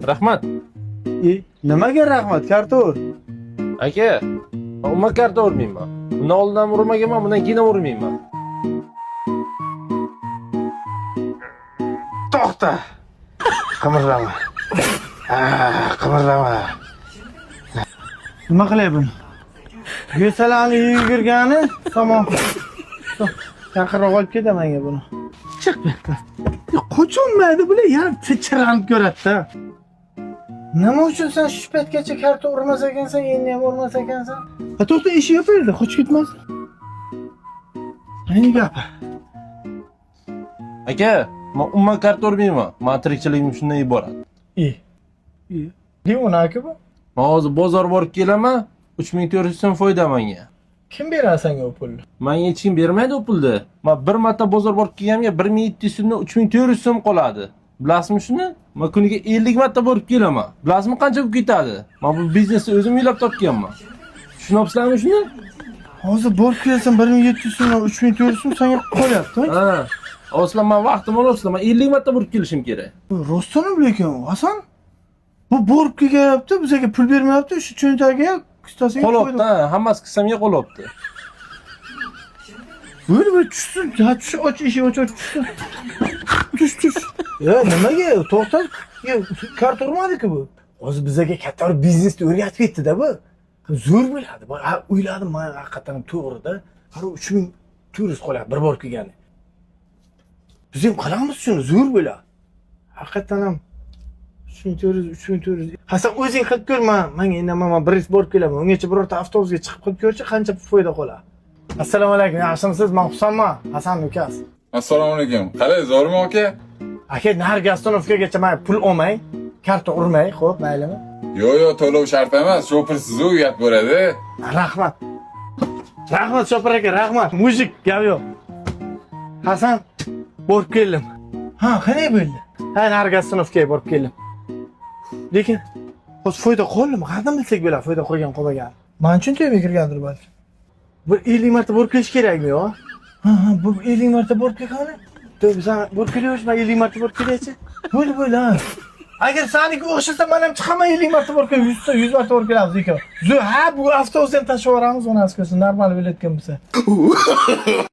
Rahmat. E, nimaga rahmat, karta ur? Aka, men umuman karta urmayman. Bundan oldin ham urmaganman, bundan keyin ham urmayman. To'xta. Qimirlama. Ah, qimirlama. Nima qilay buni? Go'salani yugurgani somon. Yaqinroq olib kel menga buni. Chiq bu yoqqa. Qocholmaydi bular, yana tichiranib ko'radi-da. Nima uchun sen shu paytgacha karta urmas ekansan, endi ham urmas ekansan? Ha, to'xta, eshik yopildi, qochib ketmasin. Ne gapi? Aka, men umuman karta urmayman. Men tirikchiligim shundan iborat. E. E. Devona aka bu. Men hozir bozor borib kelaman, 3400 so'm foyda menga. Kim beradi senga u pulni? Menga hech kim bermaydi u pulni. Men bir marta bozor borib kelganimga 1700 so'mdan 3400 so'm qoladi. Bilasizmi shuni? Men kuniga 50 marta borib kelaman. Bilasizmi qancha bo'lib ketadi? Men bu biznesni o'zim o'ylab topganman. Tushunyapsizlarmi shuni? Hozir borib kelsam 1700 so'mdan 3400 so'm senga qolyapti. Ha. Hozir men vaqtim olyapsizlar. Men 50 marta borib kelishim kerak. Rostdan ham lekin Hasan bu borib kelyapti, bizga pul bermayapti, shu cho'ntagiga kissasiga Qolyapti, ha, hammasi kissamga qolyapti. Böyle böyle tushsin, ha tush, och eshik och, och tushsin. Tush, tush. Ya nimaga? To'xta, ya, karta urmadi-ku bu. Hozir bizga katta bir biznesni o'rgatib ketdi-da bu. Zo'r bo'ladi. Ha, o'yladim men haqiqatan ham to'g'ri-da. Har 3400 qolyapti bir borib kelgani. Biz ham qilamiz shuni, zo'r bo'ladi. Haqiqatan ham 3400, 3400. Ha, sen o'zing qilib ko'r, man, menga indama, man bir borib kelaman. Ungacha birorta avtobusga chiqib qilib ko'rchi, qancha foyda qoladi. Assalomu alaykum, yaxshimisiz? Men Husanman, Hasan ukasi. Assalomu alaykum. Qalay, zo'rmi aka? Aka, narigi ostanovkagacha man pul olmang, karta urmang, xo'p, maylimi? Yo'q, yo'q, to'lov shart emas. Shopirsiz uyat bo'ladi. Rahmat. Rahmat shopir aka, rahmat. Mujik, gap yo'q. Hasan, borib keldim. Ha, qanday bo'ldi? Ha, narigi ostanovkaga borib keldim. Lekin hozir foyda qoldimi? Qayerdan bilsak bo'ladi foyda qolgan qolmagan. Man cho'ntagimga kirgandir balki. Bir 50 marta borib kelish kerakmi yo? Ha, ha, bu 50 marta borib kelgani. To'g'ri, sen borib kelaversh, men 50 marta borib kelaychi. Bo'ldi, bo'ldi, ha. Agar saniki o'xshasa men ham chiqaman 50 marta borib kelib, 100 ta 100 marta borib kelamiz ikov. Ha, bu avtobusni ham tashlab yuboramiz, onasi ko'rsin, normal bo'layotgan bo'lsa.